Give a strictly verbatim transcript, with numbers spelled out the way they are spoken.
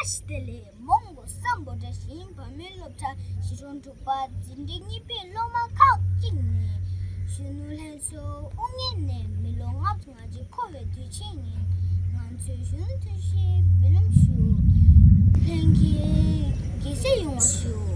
བཀྲ་ཤིས་བདེ་ལེགས། མོན་གྷོ་སམ་བྷོ་ཊ་གཞི་རིམ་བར་མའི་སློབ་གྲྭ་གཞིས་གྲོང་དྲུག་པ་འཛིན་གྲྭ་གཉིས་པའི་སློབ་མ་ཁག་ཅིག་ནས་གཞོན་ནུ་ལྷན་ཚོགས་དབུ་བརྙེས་ནས་མི་ལོ་ལྔ་བཅུ་ང་གཅིག་འཁོར་བའི་དུས་ཆེན་ཉིན་ང་ཚོའི་གཞོན་ནུ་ཐུན་བཞིའི་འབུལ་ལམ་ཞུ། ལྷན་རྒྱས་དགྱེས་གཟིགས་ཡོང་བ་ཞུ།